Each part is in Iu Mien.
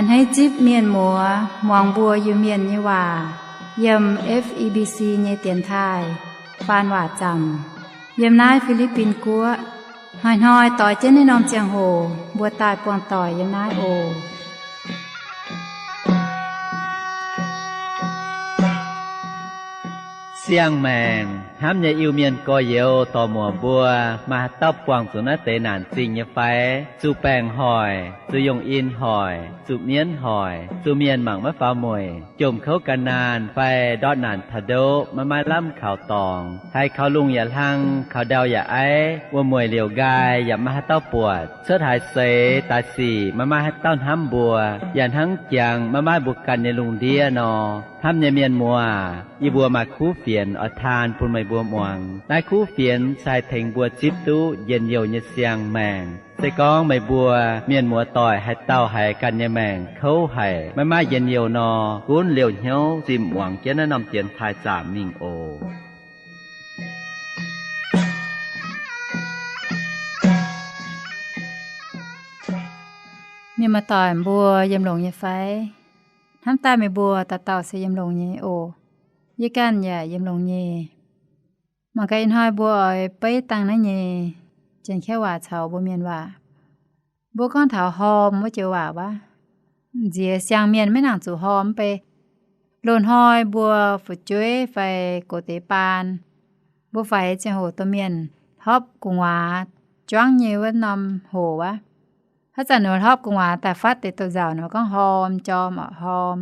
A'hneiv zipv mienh muoz muangx mbuo Iu-Mienh nyei waac yiem F E B C nyei dienx taaih faan waac zaamc yiem naaiv Fi^li^bin Guoqv. Hnoi-hnoi doix jienv naaiv norm ziangh hoc mbuo daaih buangh doic yiem naaiv oc. Siang-maengc hnamv nyei Iu-Mienh gorx-youz dorc-muoc mbuo, maaih haaix dauh buangh zuqc naaiv deix naanc zingh nyei fai? Zuqc baengc hoic, zuqc yungh in hoic, zuqc mienv hoic, zuqc mienh mangc maiv faaux mueic, jomc kouv gan naanh fai ndortv naanc taux ndoqv maiv maaih lamh kaux dorngx, haiz kaux lungh yaac hlang, kaux ndau yaac aiv, wuom-mueic liouc nqaai yaac maiv maaih haaix dauh buatc, cuotv haaix seix daaih sic maiv maaih haaix dauh hnamv mbuo, yaac hnangv jangx maiv maaih mbuo ganh nyei lungh ndiev nor. Hnamv nyei mienh muoz, yie mbuo maaih kuv fienx oix taan bun meih mbuo muangx. Naaiv kuv fienx se haih tengx mbuo zipv duqv njien-youh nyei siang-maengc. Se gorngv meih mbuo mienh muoz doic haaix dauh haiz ganh nyei maengc kouv haic, maiv maaih njien-youh nor, gunv liouh hnyouv zimh muangx jienv naaiv norm dienx taaih zaamc mingh oc. Mienh muoz doic mbuo yiem longx nyei fai? Hnamv daaih meih mbuo dauh dauh se yiem longx nyei oc. Yie ganh yaac yiem longx nyei. Mangc gaax ih hnoi mbuo oix beiv dangh naaiv nyei Janx-Kaeqv waac caux mbuo Mienh waac. Mbuo gorngv taux horm wuov joux waac wuov. Nziex siang-mienh maiv nangc zuqc horm mv bei. Loz-hnoi mbuo fu'jueiv fai goux deix baan, mbuo faix ziangh hoc domh mienh hlopv gu'nguaaz juangv nyei wuov norm hoc wuov. Haaix zanc ninh mbuo hlopv gu'nguaaz daaih fatv deix douz-nzauc, ninh mbuo gorngv horm jorm oc, horm.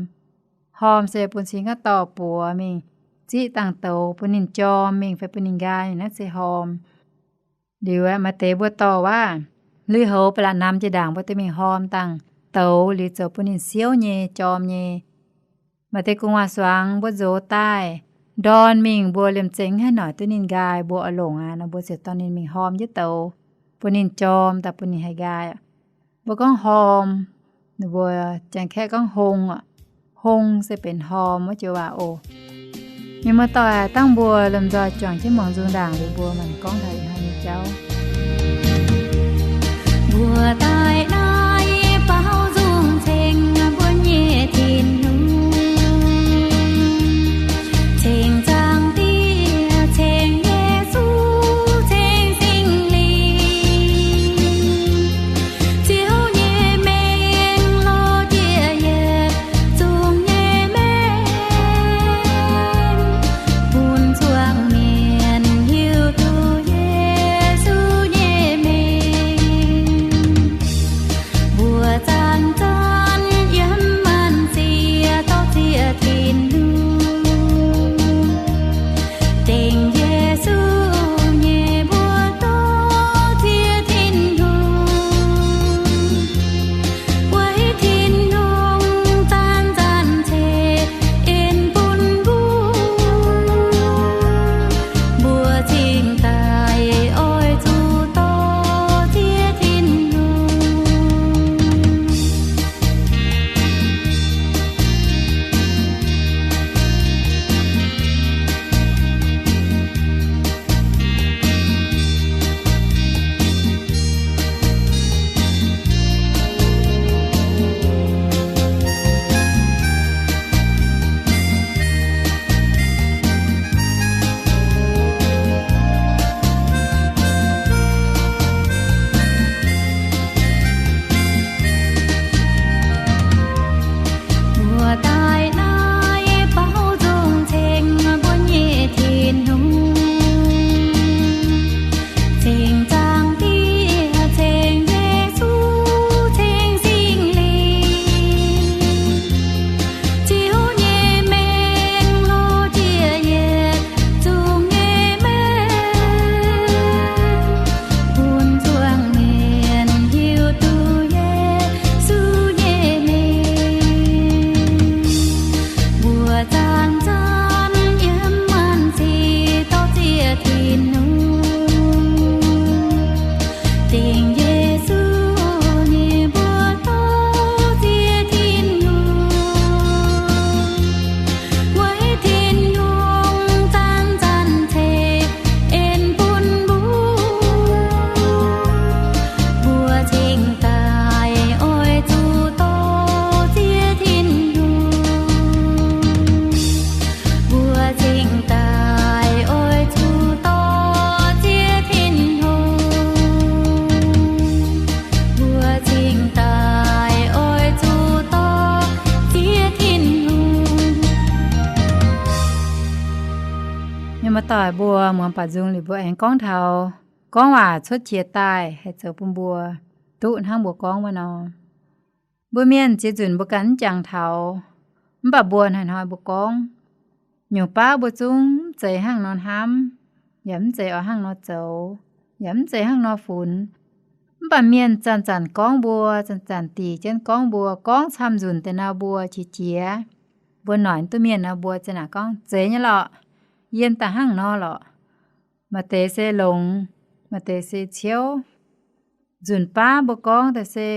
Horm se bun cing gaav dorh buoz mingh ziqv dangh douz bun ninh jorm mingh fai bun ninh nqaai mingh, naaiv se horm. Liuz aeqv, maaih deix mbuo dorh wuov, lui-houx ba'laqc namx jiex ndaangc mbuo duqv mingh horm dangh douz liuz zoux bun ninh siouv nyei, jorm nyei. Maaih deix gu'nguaaz-suangx mbuo nzox daaih ndorn mingh, mbuo liemh zeih mv haih noic duqv ninh nqaai, mbuo oix longc aqv nor, mbuo ziouc dorh ninh mingh horm jienv douz, bun ninh jorm daaih bun ninh haih nqaai. Mbuo gorngv horm, ninh mbuo Janx-Kaeqv gorngv hong oc. Hong se benx horm wuov joux waac oc. Mienh muoz-doic, dangh mbuo lomh nzoih juangc jienv muangx nzung ndaangc liuz mbuo maanc gorngv taux ih hnoi nyei jauv. Mbuo daaih naaiv baaux nzung ceng mbuo nyei Tin-Hungh, ceng Zaangc Diex, ceng Yesu, ceng Singx Lingh. Ziouv nyei mengh lorz jiex yietc zungv nyei mengh, bun zuangx mienh hiuv duqv Yesu nyei mengh. Doic mbuo muangx baac nzung liuz mbuo aengx gorngv taux gorngv waac cuotv qiex daaih haih zoux bun mbuo duqv hnangv mbuo gorngv wuov nor. Mbuo mienh ziex nzunc mbuo ganh mv jangx taux, mv baac mbuo hnoi-hnoi mbuo gorngv, nyungc baav mbuo zungv mv zeiz hnangv nor hnamv, yaac mv zeiz oix hnangv nor zoux, yaac mv zeiz hnangv nor funx. Mv baac mienh zanc-zanc gorngv mbuo, zanc-zanc dic jienv gorngv mbuo, gorngv camv nzunc deix nor mbuo qiex jiez. Mbuo noic duqv mienh nor mbuo za'naaic gorngv, zeiz nyei lorqc, yiem daaih hnangv nor lorqc. Maaih deix se longx, maaih deix se ciouv. Nzunc baav mbuo gorngv daaih se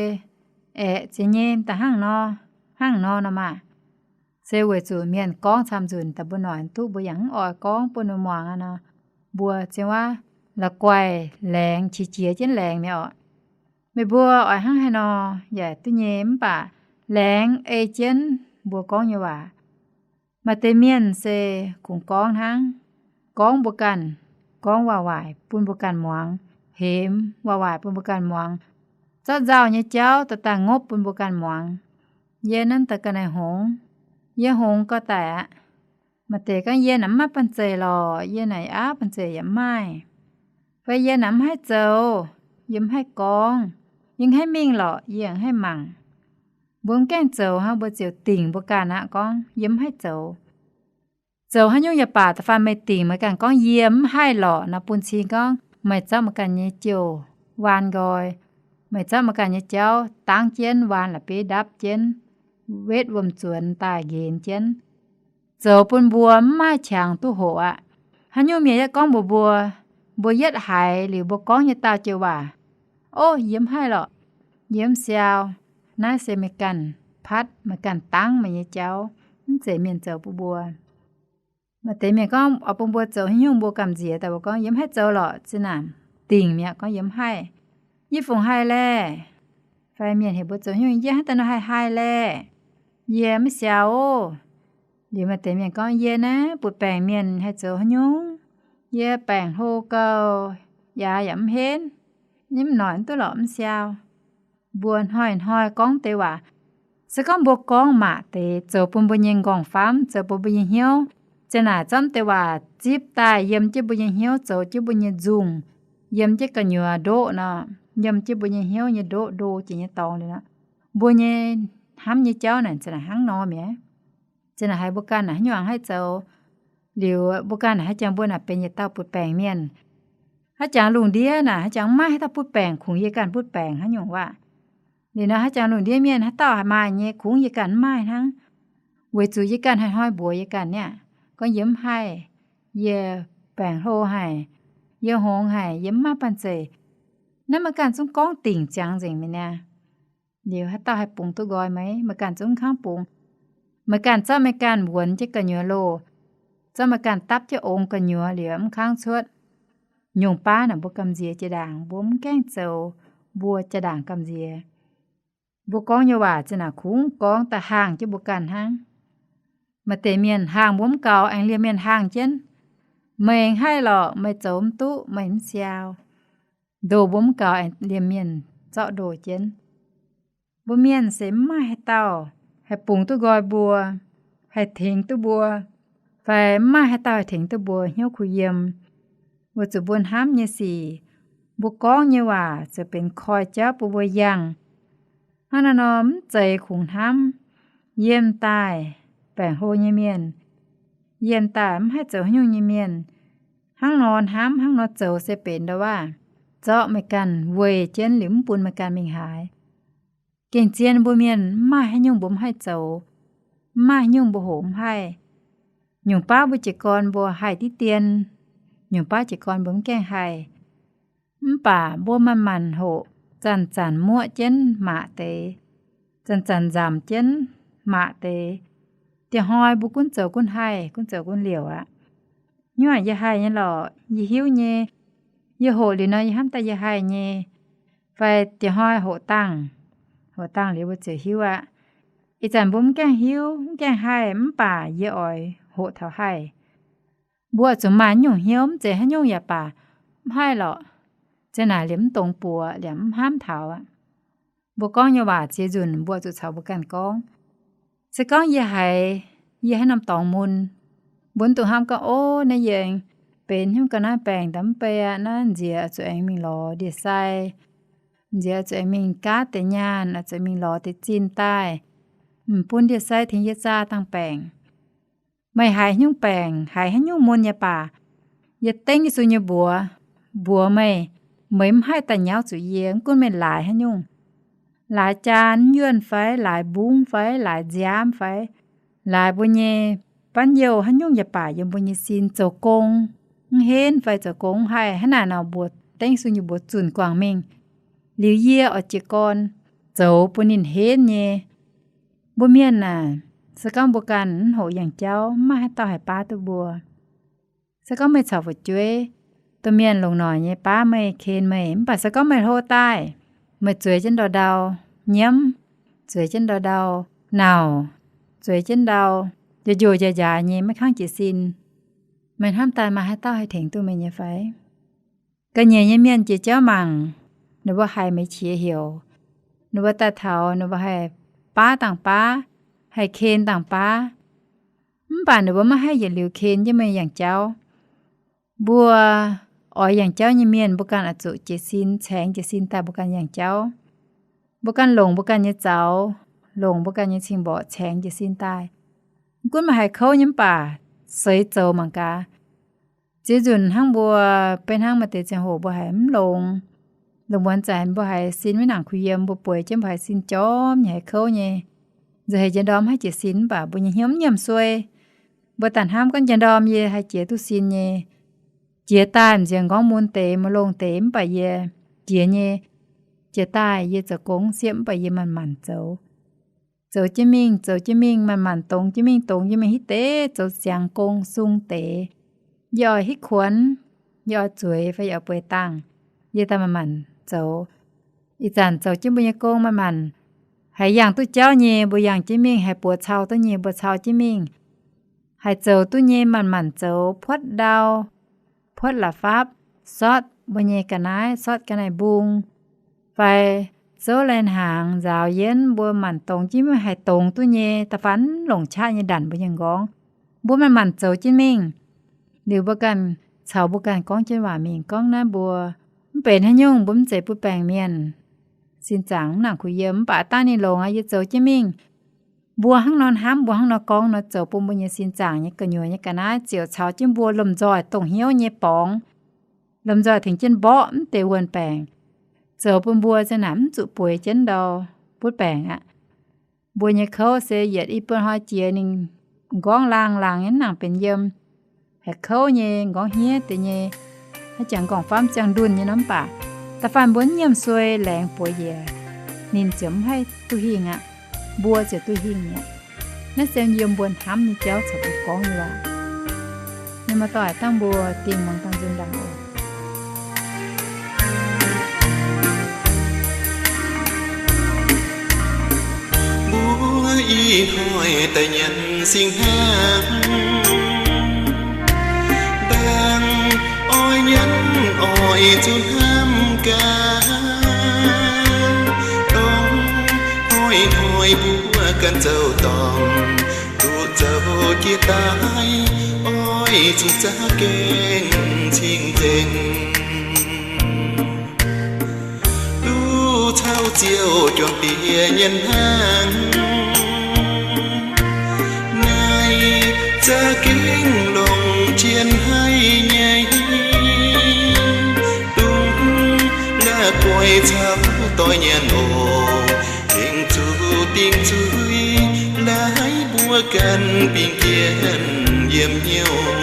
aeqv, zeiz nyei, daaih hnangv nor, hnangv nor nor maah. Se weic zuqc mienh gorngv camv nzunc daaih mbuo noic duqv, mbuo yaac mv oix gorngv bun ninh muangx nor, mbuo zingh waav la'guaih laengz, qiex jiez jienv laengz mi'aqv orqc. Meih mbuo oix hnangv haaix nor yaac duqv nyei, mv baac laengz ei jienv mbuo gorngv nyei waac. Maaih deix mienh se kungx gorngv hnangv, gorngv mbuo ganh, gorngv waac-waaic bun mbuo ganh muangx, hemx waac-waaic bun mbuo ganh muangx, zorqv nzauh nyei jauv daaih daaih ngopv bun mbuo ganh muangx. Yie naaiv daaih ga'naaiv hngongx, yie hngongx gau daic aqv. Maaih deix gorngv, yie naaic mv maaih banh zeic lorqc, yie naaic aav banh zeic yaac mv maaih. Fai yie naaic mv haih zoux, yie mv haih gorngv, yie mv haih mingh lorqc, yie mv haih mangc. Mbuo mv gaengh zoux hnangv, mbuo ziouc dingc mbuo ganh aqv gorngv, yie mv haih zoux. Zoux haaix nyungc yaac baac, da'faanh meih dingc meih ganh gorngv yie mv haih lorqc nor, bun cing gorngv meih zorqv meih ganh nyei jouh waan nqoi, meih zorqv meih ganh nyei jauv dangv jienv, waan la'bieiv ndapv jienv, wetv wuom-zuonx daaih nqenx jienv, zoux bun mbuo mv maaih qangx duqv hoqc aqv. Haaix nyungc mienh yaac gorngv mbuox mbuo, mbuo yietv haiz liuz mbuo gorngv nyei dauh joux waac, ov, yie mv haih lorqc, yie mv siau. Naaiv se meih ganh patv, meih ganh dangv meih nyei jauv, mv zeiz mienh zoux bun mbuo. Maaih deix mienh gorngv oix bun mbuo zoux haaix nyungc mbuo gamh nziex daaih mbuo gorngv, yie mv haih zoux lorqc, zinh ndaangc dingc mi'aqv gorngv, yie mv haih. Yie fungc haih laeh? Fai mienh heuc mbuo zoux haaix nyungc, yie hnangv daaih nor haih haih laeh? Yie mv siau ov. Liuz maaih deix mienh gorngv, yie naaiv butv-baengc mienh haih zoux haaix nyungc? Yie baengc hlo gau, yaac yaac mv henv, yie mv noic duqv lorqc, mv siau. Mbuo hnoi-hnoi gorngv deix waac, se gorngv mbuo gorngv maac deix zoux bun mbuo nyei nqorngv-famv, zoux bun mbuo nyei hnyouv, zinh ndaangc zorqv deix waac zipv daaih yiem jienv mbuo nyei hnyouv, zoux jienv mbuo nyei nzungh, yiem jienv gu'nyuoz ndoqv nor, yiem jienv mbuo nyei hnyouv nyei ndoqv, ndo jiex nyei dorngx liuz nor, mbuo nyei hnamv nyei jauv naaic zinh ndaangc hnangv nor mi'aqv. Zinh ndaangc haiz mbuo ganh naaic haaix nyungc haih zoux, liuz mbuo ganh naaic haaix jangx mbuo naaic benx yietc dauh butv-baengc mienh. Haaix jangx lungh ndiev naaic haaix jangx mv maaih haaix dauh butv-baengc kungx yie ganh butv-baengc haaix nyungc waac. Liuz nor haaix jangx lungh ndiev mienh haaix dauh haih maaih nyei, kungx yie ganh mv maaih hnangv. Weic zuqc yie ganh haih hnoi mbuox yie ganh niaa, gorngv yie mv haih, yie baengc hlo haic, yie hngongx haic, yie mv maaih banh zeic. Naaiv meih ganh zungv gorngv dingc ziangx nzengc mi'aqv. Liuz haaix dauh haih bungx duqv nqoi meih? Meih ganh zungv kangv bungx. Meih ganh zorqv meih ganh wuonx jienv gu'nyuoz loh, zorqv meih ganh dapv jienv ong gu'nyuoz liuz mv kangv cuotv. Nyungc baav naaic mbuo gamh nziex jiex ndaangc, mbuo mv gaengh zoux mbuo jaa-ndaangc gamh nziex. Mbuo gorngv nyei waac zinh ndaangc kungx gorngv da'hangh jienv mbuo ganh hnangv. Maaih deix mienh hangh mbuo mv gaux, aengx liemh mienh hangh jienv. Meih haih lorqc, meih zoux mv duqv, meih mv siau. Ndoh mbuo mv gaux, aengx liemh mienh zorqv ndoh jienv. Mbuo mienh se mv maaih haaix dauh haih bungx duqv nqoi mbuo, haih tengx duqv mbuo, fai mv maaih haaix dauh haih tengx duqv mbuo hnyouv kuh yiem. Weic zuqc mbuo hnamv nyei sic, mbuo gorngv nyei waac ziouc benx koi jauv bun mbuo yangh. Hnangv naaiv nor mv zeiz kungx hnamv yiem daaih baengc hlo nyei mienh, yiem daaih mv haih zoux haaix nyungc nyei mienh. Hnangv nor hnamv hnangv nor zoux se benx ndau waac, zorqv meih ganh weih jienv liuz mv bun meih ganh mingh haaix. Gengh zien mbuo mienh mv maaih haaix nyungc mbuo mv haih zoux, mv maaih haaix nyungc mbuo hoqc mv haih. Nyungc baav mbuo jiez gorn mbuo haih diqv dien, nyungc baav jiez gorn mbuo mv gaengh haih. Mv baac mbuo manc-manc hoqc, zanc-zanc muoqv jienv maac deix, zanc-zanc nzamc jienv maac deix, dieh hnoi mbuo gunv zoux gunv haih, gunv zoux gunv liouc aqv. Nyungc yie haih nyei lorqc, yie hiuv nyei. Yie hoqc liuz nor yie hnamv daaih yie haih nyei. Fai dieh hnoi hoqc dangh, hoqc dangh liuz mbuo ziouc hiuv aqv. Ih zanc mbuo mv gaengh hiuv, mv gaengh haih, mv baac yie oix hoqc taux haih. Mbuo zuqc maaih nyungc hnyouv, mv zeiz haaix nyungc yaac baac, mv haih lorqc, zinh naaic liemh mv dongz buoz, liemh mv hnamv taux aqv. Mbuo gorngv nyei waac ziex nzunc mbuo zuqc caux mbuo ganh gorngv. Se gorngv yie haiz yie haaix norm dorngx mun, mbuo mv dungx hnamv gorngv, ov, naaiv yie benx hnyouv ga'naaiv baengc daaih mv bei aqv. Naaiv nziex zuqc aengx mingh lorz ndie-sai. Nziex zuqc aengx mingh gaatv deix nyaanh, zuqc mingh lorz deix zinh daaih, m'bun ndie-sai tengx yie zaah dangh baengc. Meih haiz haaix nyungc baengc, haiz haaix nyungc mun nyei baac, yie dengv Yesu nyei mbuox mbuox meih, meih mv haih daaih nyauv zuqc yie. Mv gunv meih laaix haaix nyungc, laaix jaan yuonh fai laaix mbungv fai laaix nziaamv fai laaix mbuo nyei banv youh haaix nyungc yaac baac, yiem mbuo nyei sin zoux gong, mv henv fai zoux gong mv haih, hnangv naaic nor mbuo dengv Yesu nyei mbuox zunc guangc mingh. Liuz yie oix jiez gorn zoux bun ninh henv nyei. Mbuo mienh aah, se gorngv mbuo ganh mv hoqc yangh jauv, mv maaih haaix dauh haih baav duqv mbuo. Se gorngv meih caux fu'jueiv domh mienh longc noic nyei baav meih, ken meih, mv baac se gorngv meih hlo daaih, meih zueiz jienv ndau-ndau nyiemv, zueiz jienv ndau-ndau nauc, zueiz jienv ndau njoux njoux njaaux njaaux nyei, maiv kangv jiez sin, meih hnamv daaih maaih haaix dauh haih tengx duqv meih nyei fai? Ga'nyiec nyei mienh jiex jauv mangc, ninh mbuo haiz meih qiex heuc, ninh mbuo daaih taux ninh mbuo haih baav dangh baav, haih ken dangh baav, mv baac ninh mbuo maiv haih yietc liuz ken jienv meih yangh jauv. Mbuo oix yangh jauv nyei mienh, mbuo ganh oix zuqc jiez sin, caengx jiez sin daaih mbuo ganh yangh jauv. Mbuo ganh longc mbuo ganh nyei zaux, longc mbuo ganh nyei cing-mborqc caengx jiez sin daaih. Mv gunv meih haiz kouv nyei mv baac, seix zoux mangc gaax. Ziex nzunc hnangv mbuo, beiv hnangv maaih deix ziangh hoc mbuo haiz mv longx, lungh muonz zanc mbuo haiz sin maiv nangc kuh yiem, mbuo bueix jienv mbuo haiz sin jorm nyei, haiz kouv nyei, nzauh heix njien-ndorm maiv haih jiez sin mv baac mbuo nyei hnyouv mv nyiemc suei. Mbuo daaih hnamv gorngv njien-ndorm yie haih jiex duqv sin nyei. Jiex daaih m'nziex m'nqorngv mun deix, maiv longx deix mv baac yie jiex nyei, jiex daaih yie zoux gong siepv mv baac yie manc-manc zoux. Zoux jienv mingh, zoux jienv mingh, manc-manc dongz jienv mingh, dongz jienv mingh hitv deix zoux ziangx gong sung deix. Yie oix hitv kuonx, yie oix zueiz fai yie oix bueix dangh, yie daaih manc-manc zoux. Ih zanc zoux jienv mbuo nyei gong manc-manc, haiz yangh duqv jauv nyei mbuo yangh jienv mingh, haiz buoz cau duqv nyei mbuo cau jienv mingh, haiz zoux duqv nyei manc-manc zoux, puotv ndau, puotv la'fapv, sortv mbuo nyei ga'naaiv, sortv ga'naaiv mbung, fai zouv lai-hnaangx, nzaaux yienv, mbuo manc dongz jienv mingh, haiz dongz duqv nyei, da'faanh longc qaqv nyei ndanc mbuo nyei m'nqorngv, mbuo manc-manc zoux jienv mingh. Liuz mbuo ganh caux mbuo ganh gorngv jienv waac mingh gorngv naaiv mbuo mv benx haaix nyungc, mbuo mv zeiz butv baengc mienh, sin zaangc mv nangc kuh yiem, mv baac dangh ninh longx aqv, yie zoux jienv mingh. Mbuo hnangv nor hnamv, mbuo hnangv nor gorngv nor, zoux bun mbuo nyei sin zaangc nyei gu'nyuoz nyei ga'naaiv ziouc caux jienv mbuo lomh nzoih dongh hnyouv nyei borngz, lomh nzoih tengx jienv mborqv mv deix wuonh baengc, zoux bun mbuo ziang naaic mv zuqc bueix jienv ndau butv baengc aqv. Mbuo nyei kouv se yietc i buo hnoi jiex ninh m'nqorngv laangh laangh nyei, mv nangc benx yiem, haiz kouv nyei, m'nqorngv hniev deix nyei, haaix jangx m'nqorngv famv ziangh ndunh nyei nor, mv baac da'faanh mbuo mv nyiemc suei, laengz buoz njiec, ninh ziouc mv haih duqv hingh aqv. Mbuo ziouc duqv hingh mi'aqv. Naaiv se yiem mbuo hnamv nyei jauv caux mbuo gorngv nyei waac. Mienh maaih doic dangh mbuo dingh muangx dangh nzunc ndaangc oc. Mbuo ih hnoi daaih nyanc singx hnaangx, dangh oix nyanc oix zuqc hnamv gaax. Dongh hnoi-hnoi mbuo ganh zoux dorngc, duqv zoux jiex daaih, oix zuqc za'gengh cing-nzengc. Duqv caux Ziouv juangc diex nyanc hnaangx, naaiv za'gengh longc jien haih nyei. Dongh la'guaih caux doix nyanc oc, gengh zuqc dingc zuiz laaix mbuo ganh bingx jienv yiem hnyouv.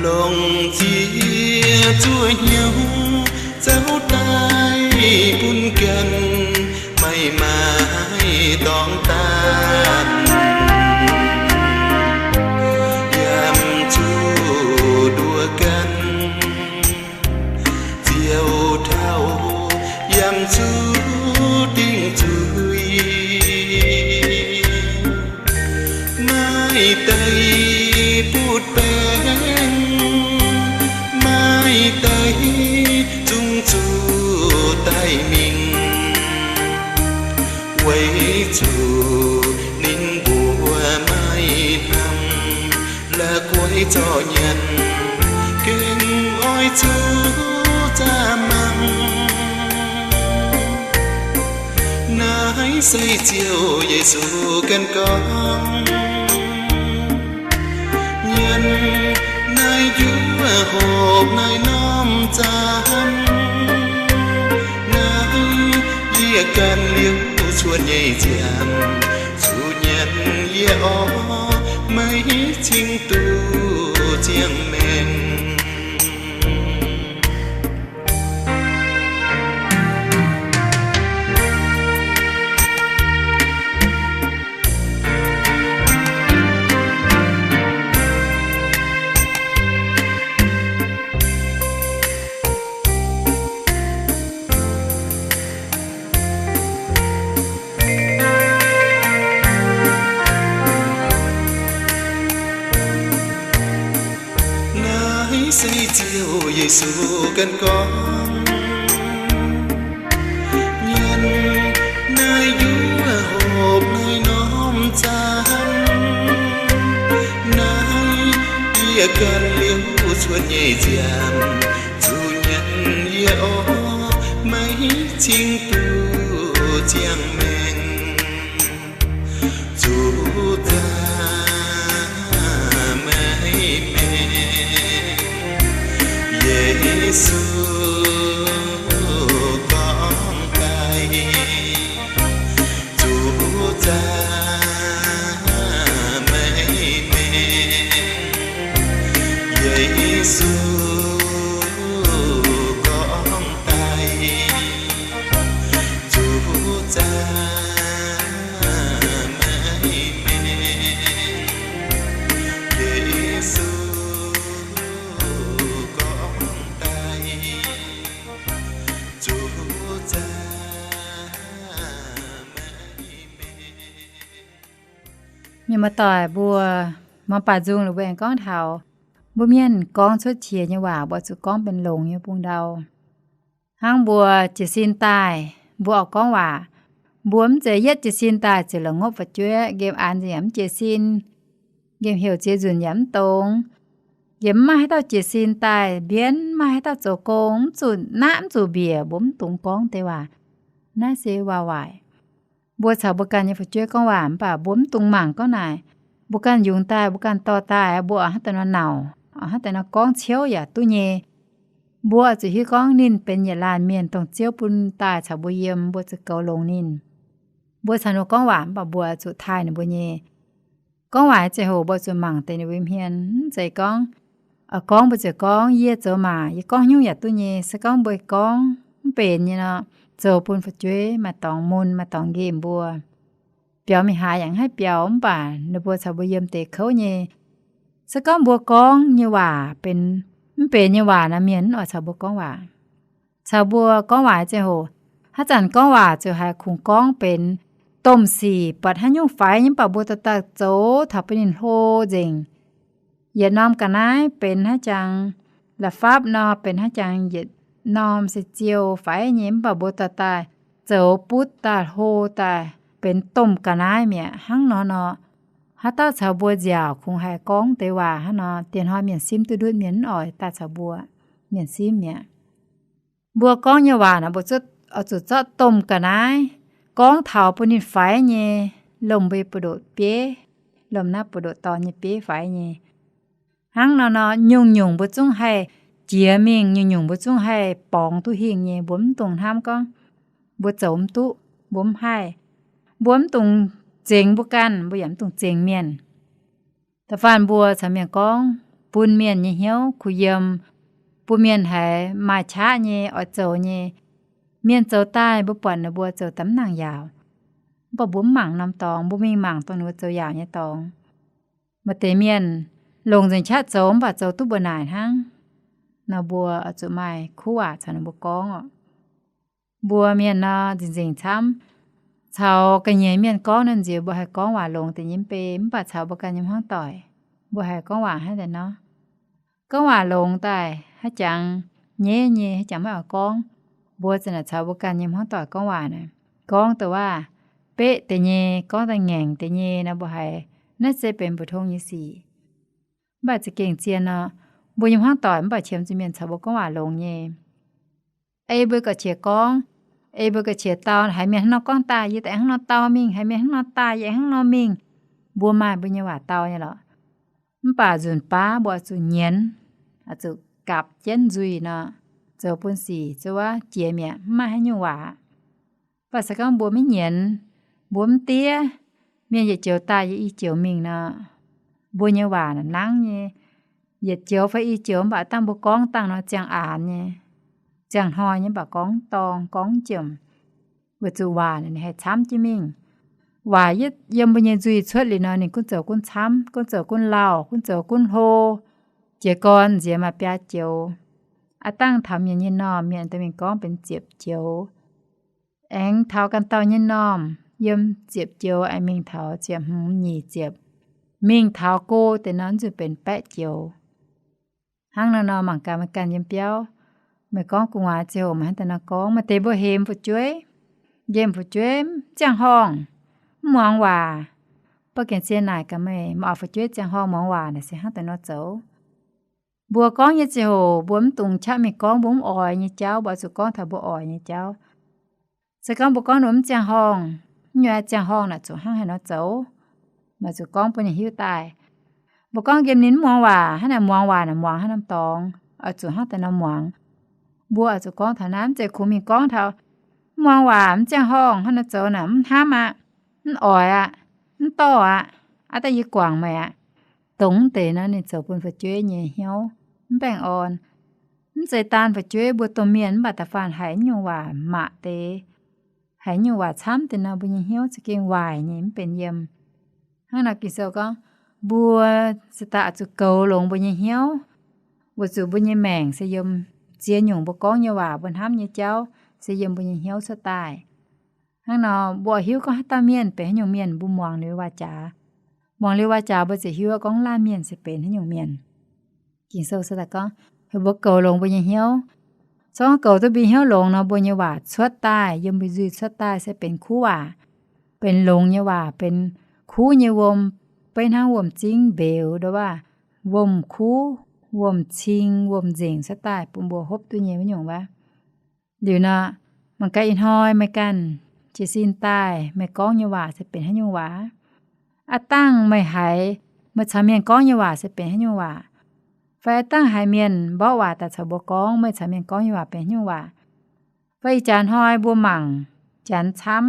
Longc nziex zuov hnyouv zauv daaih bun ganh, maiv maaih dorngx daanh. Yiem zuqc nduov ganh, Ziouv taux yiem zuqc dingc zuiz. Maaih deix butv baengc, maaih deix zungv zuqc daaih mingh, weic zuqc ninh mbuo maiv hnamv la'guaih zorc nyanc, gengh oix zuqc zaah mangc. Naaiv se Ziouv Yesu ganh gorngv. Nyanc naaiv njuov hopv naaiv norm zaanv, naaiv yie ganh liuz cuotv nyei nziaamv, zuqc nyanc yie orv, maiv cingx duqv ziangh maengc. Naaiv se Ziouv Yesu ganh gorngv. Nyanc naaiv njuov hopv naaiv norm zaanv, naaiv yie ganh liuz cuotv nyei nziaamv, zuqc nyanc yie orv, maiv cingx duqv ziangh maengc. Zuqc zaah meih maengc, Yesu gorngv daaih. Zuqc zaah meih maengc, Yesu gorngv daaih. Zuqc zaah meih maengc, Yesu gorngv daaih. Zuqc zaah meih maengc. Mienh muoz-doic mbuo, muangx baaux nzung liuz mbuo aengx gorngv taux mbuo mienh gorngv cuotv qiex nyei waac mbuo zuqc gorngv benx longx nyei bung ndau. Hnangv mbuo jiez sin daaih, mbuo oix gorngv waac, mbuo mv zeiz yietv jiez sin daaih ziouc la'ngopv fu'jueiv, nqemh aanx nzengc yaac mv jiez sin, nqemh heuc ziex nzunc yaac mv dongz. Yie mv maaih haaix dauh jiez sin daaih mbienv, mv maaih haaix dauh zoux gong, mv zuqc naqv mv zuqc mbiec, mbuo mv dungx gorngv deix waac. Naaiv se waac waaic. Mbuo caux mbuo ganh nyei fu'jueiv gorngv waac mv baac mbuo mv dungx mangc gorngv naaic. Mbuo ganh yungz daaih, mbuo ganh dorh daaih, mbuo oix hnangv daaih nor nauc, oix hnangv daaih nor gorngv ciouv yaac duqv nyei. Mbuo oix zuqc hiuv gorngv ninh benx yietc laanh mienh dongh Ziouv bun daaih caux mbuo yiem, mbuo zuqc goux longx ninh. Mbuo caux ninh gorngv waac mv baac mbuo zuqc taaih ninh mbuo nyei. Gorngv waac ziangh hoc mbuo zuqc mangc deix ninh mbuo hmien, mv zeiz gorngv, gorngv mbuo ziouc gorngv, yie zoux maac, yie gorngv haaix nyungc yaac duqv nyei. Se gorngv mbuo gorngv mv benx nyei nor, zoux bun fu'jueiv maaih dorngx mun, maaih dorngx nqemh mbuo. Biaux mingh haaix yaac mv haih biaux, mv baac ninh mbuo caux mbuo yiem deix kouv nyei. Se gorngv mbuo gorngv nyei waac benx mv benx nyei waac nor, mienh mv oix caux mbuo gorngv waac. Caux mbuo gorngv waac ziangh hoc, haaix zanc gorngv waac ziouc haiz kungx gorngv benx domh sic buatc haaix nyungc faix nyei mv baac mbuo dorh daaih zoux taux bun ninh hlo nzengc. Yietc norm ga'naaiv benx haaix jangx, la'fapv nor benx haaix jangx, yietc norm se ziou faix nyei mv baac mbuo dorh daaih zoux butv daaih hlo daaih benx domh ga'naaiv mi'aqv. Hnangv nor nor, haaix dauh caux mbuo nziaauc kungx haih gorngv deix waac hnangv nor, diex hnoi mienh simv duqv ndutv, mienh mv oix daaih caux mbuo, mienh simv mi'aqv. Mbuo gorngv nyei waac naaic mbuo zuqc, zuqc zorqv domh ga'naaiv gorngv taux bun ninh faix nyei, lomh mbuo nyei buoz-ndoqv bieiv, lomh naaiv buoz-ndoqv dorn nyei bieiv faix nyei. Hnangv nor nor, nyungc-nyungc mbuo zungv haih jiex mingh, nyungc-nyungc mbuo zungv haih borngz duqv hingh nyei. Mbuo mv dungx hnamv gorngv mbuo zoux mv duqv, mbuo mv haih. Mbuo mv dungx zengx mbuo ganh, mbuo yaac mv dungx zengx mienh. Da'faanh mbuo caux mienh gorngv, bun mienh nyei hnyouv kuh yiem, bun mienh haiz maaih qaqv nyei, oix zoux nyei. Mienh zoux daaih, mbuo buatc ninh mbuo zoux daaih mv nangc yaauc, mv baac mbuo mv mangc norm dorngx, mbuo mingh mangc dongh ninh mbuo zoux yaauc nyei dorngx. Maaih deix mienh longc nzengc qaqv zoux mv baac zoux duqv mbuo naaic hnangv. Nor mbuo oix zuqc maaih kuv waac caux ninh mbuo gorngv oc. Mbuo mienh nor, nzengc-nzengc camv, caux ga'nyiec mienh gorngv nor, nziex mbuo haih gorngv waac longx deix nyei mv bei, mv baac caux mbuo ganh nyei hmuangv doic, mbuo haih gorngv waac hnangv deix nor. Gorngv waac longx daaih, haaix jangx nyeiv nyei, haaix jangx maiv oix gorngv. Mbuo za'naaic caux mbuo ganh nyei hmuangv doic gorngv waac naaic, gorngv dongh waac beqv deix nyei, gorngv daaih ngaengc deix nyei nor, mbuo haiz naaiv se benx mbu'tong nyei sic. Mv baac za'gengh zien nor, mbuo nyei hmuangv doic mv baac qiemx zuqc mienh caux mbuo gorngv waac longx nyei. Ei mbuo ga'qiex gorngv, ei mbuo ga'qiex dau, haiz mienh hnangv nor gorngv daaih, yie daaih hnangv nor dau mingh, haiz mienh hnangv nor daaih, yie hnangv nor mingh. Mbuo maaih mbuo nyei waac dau nyei lorqc. Mv baac nzunc baav mbuo oix zuqc nyienz, oix zuqc gapv jienv nzuih nor, zoux bun sic zuov jiex mi'aqv, mv maaih haaix nyungc waac. Mv baac se gorngv mbuo maiv nyienz, mbuo mv diev, mienh yietc joux daaih yie i joux mingh nor, mbuo nyei waac nangv nyei. Yietc joux fai i joux mv baac dangh mbuo gorngv dangh nor ziangh aanx nyei, ziangh hnoi nyei mv baac gorngv dorngc gorngv jomc, weic zuqc waac ninh haih camv jienv mingh. Waac yietv yiem mbuo nyei nzuih cuotv liuz nor, ninh gunv zoux gunv camv, gunv zoux gunv lauh, gunv zoux gunv hlo. Jiez gorn nziex maaih biaa joux. Aav dangh taux mienh nyei normh, mienh dorh mingh gorngv benx ziepc joux. Aengx taux ganh dauh nyei normh, yiem ziepc joux aengx mingh taux ziepc hmz nyic ziepc, mingh taux go deix nor nzunc benx baeqv joux. Hnangv nor nor mangc gaax meih ganh yiem biauv, meih gorngv gu'nguaaz ziangh hoc meih hnangv daaih nor gorngv, maaih deix mbuo hemx fu'jueiv, nqemh fu'jueiv mv ziangh horngh, mv muangx waac. Mv baac gengh zien naaic gaax meih, maaih fu'jueiv ziangh horngh muangx waac naaic se hnangv daaih nor zoux. Mbuo gorngv nyei ziangh hoc mbuo mv dungx qaqv mingh gorngv mbuo mv oix nyei jauv, mbuo oix zuqc gorngv taux mbuo oix nyei jauv. Se gorngv mbuo gorngv ninh mv ziangh horngh, mv nyungc ziangh horngh naaic zuqc hnangv haaix nor zoux, meih zuqc gorngv bun ninh hiuv daaih. Mbuo gorngv nqemh ninh mv muangx waac, hnangv naaic muangx waac naaic muangx hnangv norm dorngx, oix zuqc hnangv daaih nor muangx. Mbuo oix zuqc gorngv taux naaiv, mv zeiz kungx mingh gorngv taux mv muangx waac, mv ziangh horngh, hnangv nor zoux naaic mv hnamv aqv, mv oix aqv, mv dorh aqv, aav dangh yie guangc meih aqv. Dongh mv deix nor ninh zoux bun fu'jueiv nyei hnyouv mv baengh orn. Mv zeiz daan fu'jueiv, mbuo domh mienh mv baac da'faanh haiz nyungc waac maac deix, haiz nyungc waac camv deix nor, mbuo nyei hnyouv za'gengh waaic nyei, mv benx yiem. Hnangv nor Ging-Sou gorngv, mbuo se daaih oix zuqc goux longx mbuo nyei hnyouv, weic zuqc mbuo nyei maengc se yiem ziex nyungc mbuo gorngv nyei waac, mbuo hnamv nyei jauv se yiem mbuo nyei hnyouv cuotv daaih. Hnangv nor mbuo hiuv gorngv haaix dauh mienh benx haaix nyungc mienh, mbuo muangx liuz waac-jaax. Muangx liuz waac-jaax mbuo ziouc hiuv gorngv laanh mienh se benx haaix nyungc mienh. Ging-Sou se daaih gorngv, mbuo goux longx mbuo nyei hnyouv. Se gorngv goux duqv mbuo hnyouv longx nor, mbuo nyei waac cuotv daaih, yiem mbuo nzuih cuotv daaih se benx kuv waac, benx longx nyei waac, benx kuv nyei wuom, beiv hnangv wuom-zingv mbeux ndo waac, wuom-kuv, wuom-cing, wuom-nzengc cuotv daaih bun mbuo hopv duqv nyei wuov nyungc wuov. Liuz nor, mangc gaax ih hnoi meih ganh jiez sin daaih meih gorngv nyei waac se benx haaix nyungc waac. Aav dangh meih haiz meih caux mienh gorngv nyei waac se benx haaix nyungc waac. Fai aav dangh haiz mienh mborqv waac daaih caux mbuo gorngv, meih caux mienh gorngv nyei waac benx haaix nyungc waac. Fai ih jaax hnoi mbuo mangc janx camv,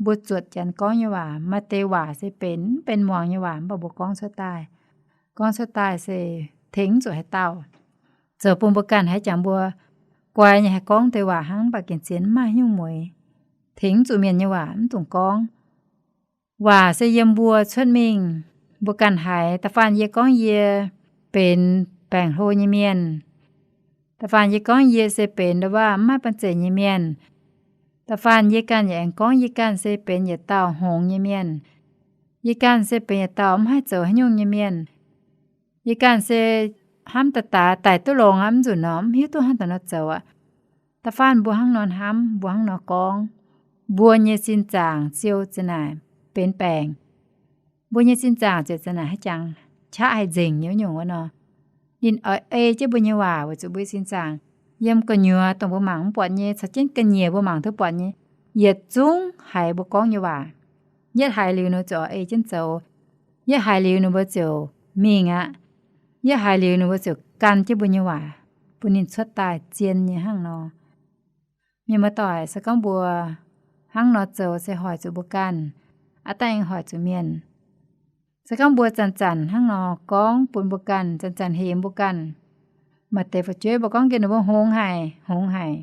mbuo zuotc janx gorngv nyei waac, maaih deix waac se benx, mv benx muangx nyei waac, mv baac mbuo gorngv cuotv daaih. Gorngv cuotv daaih se tengx mv zuqc haaix dauh. Zoux bun mbuo ganh haiz jangx mbuo guai nyei haih gorngv deix waac hnangv, mv baac gengh zien mv maaih haaix nyungc mueix. Tengx mv zuqc mienh nyei waac mv dungx gorngv. Waac se yiem mbuo cuotv mingh. Mbuo ganh haiz, da'faanh yie gorngv yie benx baengc hlo nyei mienh. Da'faanh yie gorngv yie se benx ndo waac mv maaih banh zeic nyei mienh. Da'faanh yie ganh yaac aengx gorngv yie ganh se benx yietc dauh hngongx nyei mienh. Yie ganh se benx yietc dauh mv haih zoux haaix nyungc nyei mienh. Yie ganh se hnamv daaih daaih daic duqv longx aqv, mv nzunc nor mv hiuv duqv hnangv daaih nor zoux aqv. Da'faanh mbuo hnangv nor hnamv, mbuo hnangv nor gorngv, mbuo nyei sin zaangc ziouc za'naaic benx baengc. Mbuo nyei sin zaangc ziouc za'naaic haaix jangx qaqv haih nzengc nyei wuov nyungc wuov nor. Ninh oix ei jienv mbuo nyei waac weic zuqc mbuo nyei sin zaangc yiem gu'nyuoz dongh mbuo mangc mv buatc nyei, caux jienv ga'nyiec mbuo mangc duqv buatc nyei, yietc zungv haiz mbuo gorngv nyei waac. Yietv haiz liuz ninh ziouc ei jienv zoux. Yietv haiz liuz ninh mbuo ziouc mingh aqv. Yietv haiz liuz ninh mbuo ziouc gan jienv mbuo nyei waac, bun ninh cuotv daaih zien nyei hnangv nor. Mienh muoz-doic, se gorngv mbuo hnangv nor zoux se hoic zuqc mbuo ganh, aav dangh aengx hoic zuqc mienh. Se gorngv mbuo zanc-zanc hnangv nor gorngv bun mbuo ganh, zanc-zanc hemx mbuo ganh, maaih deix fu'jueiv mbuo gorngv gengh ninh mbuo hngongx haic, hngongx haic.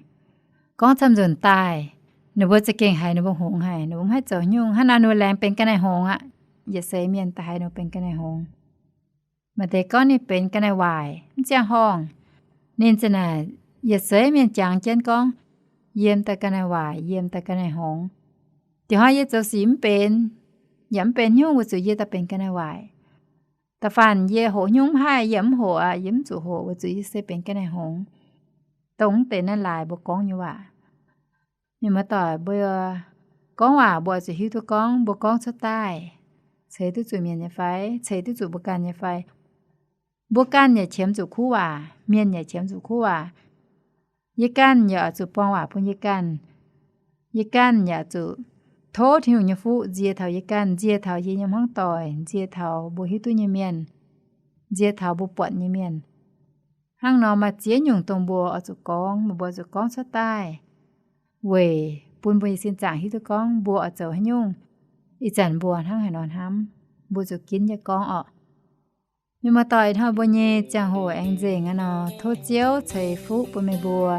Gorngv camv nzunc daaih, ninh mbuo za'gengh haiz ninh mbuo hngongx haic, ninh mbuo mv haih zoux nyungc. Hnangv naaic ninh mbuo laengz benx ga'naaiv hngongx aqv. Yietc seix mienh da'haiz ninh mbuo benx ga'naaiv hngongx. Maaih deix gorngv ninh benx ga'naaiv waaic, mv ziangh horngh. Ninh za'naaic yietc seix mienh jangx jienv gorngv, yiem daaih ga'naaiv waaic, yiem daaih ga'naaiv hngongx. Diuh hnoi yie zoux sic mv benx, yaac mv benx nyungc weic zuqc yie daaih benx ga'naaiv waaic. Da'faanh yie hoqc nyungc mv haih, yie mv hoqc aqv, yie mv zuqc hoqc weic zuqc yie se benx ga'naaiv hngongx. Dongh mv deix naaiv laaix mbuo gorngv nyei waac. Mienh muoz-doic, mbuo gorngv waac mbuo oix zuqc hiuv duqv gorngv mbuo gorngv cuotv daaih ceix duqv zuqc mienh nyei fai, ceix duqv zuqc mbuo ganh nyei fai. Mbuo ganh yaac qiemx zuqc kuv waac, mienh yaac qiemx zuqc kuv waac. Yie ganh yaac oix zuqc buang waac bun yie ganh. Yie ganh yaac zuqc tov Tin-Hungh nyei fuqv nzie taux yie ganh, nzie taux yie nyei hmuangv doic, nzie taux mbuo hiuv duqv nyei mienh, nzie taux mbuo buatc nyei mienh. Hnangv nor maaih ziex nyungc dongh mbuo oix zuqc gorngv, mbuo oix zuqc gorngv cuotv daaih weic bun mbuo nyei sin zaangc hiuv duqv gorngv mbuo oix zoux haaix nyungc. Ih zanc mbuo hnangv haaix nor hnamv, mbuo zuqc ginv nyei gorngv orqc. Mienh muoz-doic, ih hnoi mbuo nyei ziangh hoc aengx nzengc aqv nor, tov Ziouv ceix fuqv bun meih mbuo.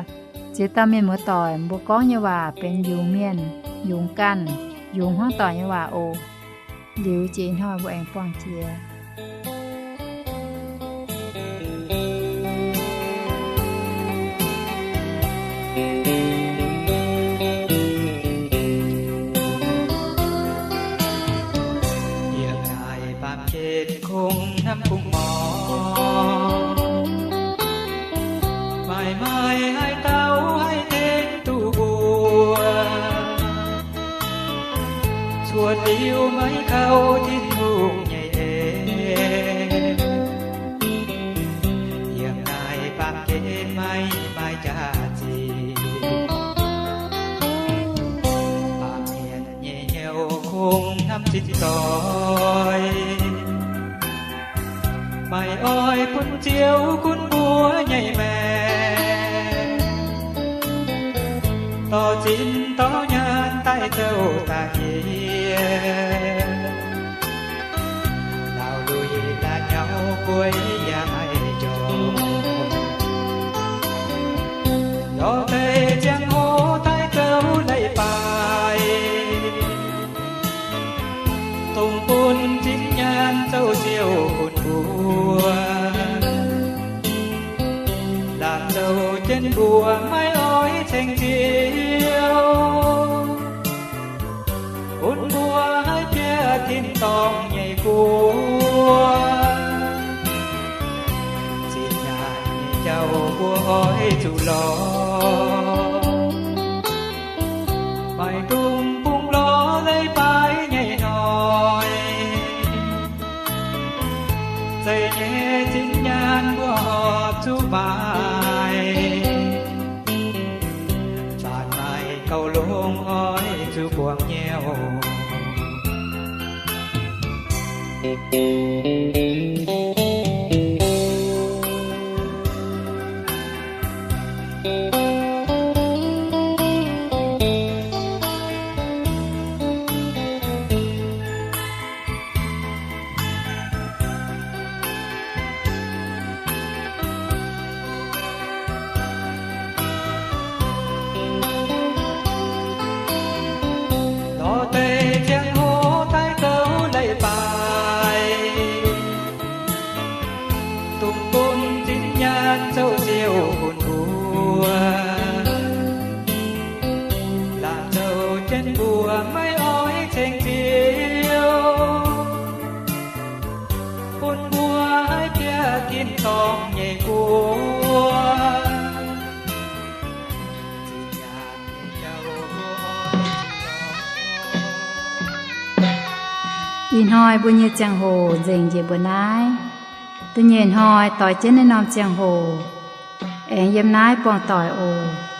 Ziex dauh mienh muoz-doic, mbuo gorngv nyei waac benx yungz mienh, yungz ganh, yungz hmuangv doic nyei waac oc. Liuz jiex ih hnoi mbuo aengx buangh jiex. Yiem naaiv baamh gen kungx hnamv kungx mangc, maaih maaih haaix dauh haih tengx duqv mbuo, cuotv liuz maiv kaux Tin-Hungh nyei en. Yiem naaiv baamh gen maiv maaih jaax-zinh, baamh mienh nyei hnyouv kungx hnamv zinh doix, maaih oix bun Ziouv gunv mbuo nyei maengc, dorh zinh dorh nyaanh daaih zouv daaih yie, laauh luic la'nyauv guei yaac maiv njormh, lorz deix ziangh hoc daaih zouv leiz-baaix, dongh bun zinh nyaanh zouv siou bun mbuo, laanh zouv jienv mbuo maiv oix ceng Ziouv, bun mbuo haih bieqc tin-dorngh nyei guoqv. Zinh nyaanh nyei jauv mbuo oix zuqc lorz, maaih dungx bungx lorz leiz-baaix nyei hnoi, zeiz nyei zinh nyaanh mbuo horpc zuqc maaih, zanc maaih gauh longx oix zuqc buangh nyei oc. Lorz deix ziangh hoc daaih zouv leiz-baaix, dongh bun zinh nyaanh zouv siou bun mbuo, laanh zouv jienv mbuo maiv oix ceng Ziouv, bun mbuo haih bieqc tin-dorngh nyei guoqv. Ih hnoi mbuo nyei ziangh hoc nzengc njiec mbuo naaiv. Da'nyeic hnoi doix jienv naaiv norm ziangh hoc aengx yiem naaiv buangh doic oc.